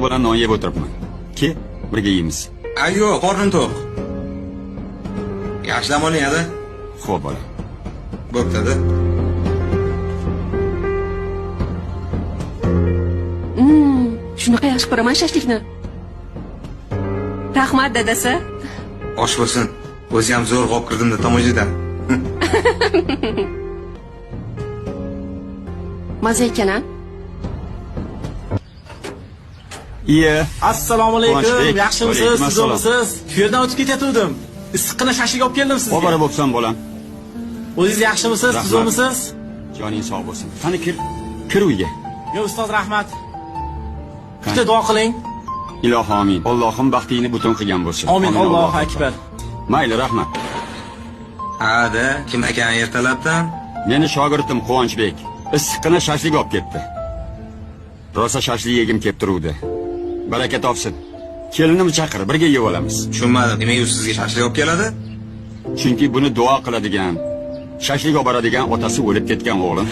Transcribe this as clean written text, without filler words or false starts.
Baliq bilan non yeb o'tiribman. Ke, birga yeymiz. A yo'q, qornim to'q. Yaxshi dam oling, ada. Xo'p, bolam. Bo'pti, ada. Shunaqa yaxshi ko'raman shashlikni. Rahmat dadasi. Osh bo'lsin. O'zi ham zo'r olib kirdim-da tomojidan. Maza ekan a? Iya. Assalomu alaykum. Quvonchbek. Yaxshimisiz? Alaykum assalom. Tuzukmisiz? Shu yerdan o'tib ketayotgandim. Issiqqina shashlik olib keldim sizga. Obora bo'psan, bolam. O'zingiz yaxshimisiz? Rahmat. Tuzukmisiz? Joning sog' bo'lsin. Qani kir, kir uyga. Yo'q, ustoz, rahmat. Bitta duo qiling. Ilohi amin. Allohim baxtingni butun qilgan bo'lsin. Amin. Allohu akbar. Mayli, rahmat. Ada, kim ekan ertalabdan? Meni shogirdim Quvonchbek issiqqina shashlik olib ketdi. Rosa shashlik yegim kelib turuvdi. Baraka topsin. Kelinimni chaqir, birga yeb olamiz. Tushunmadim. Nimaga u sizga shashlik olib keladi? Chunki buni duo qiladigan, shashlik olib boradigan otasi o'lib ketgan o'g'lim.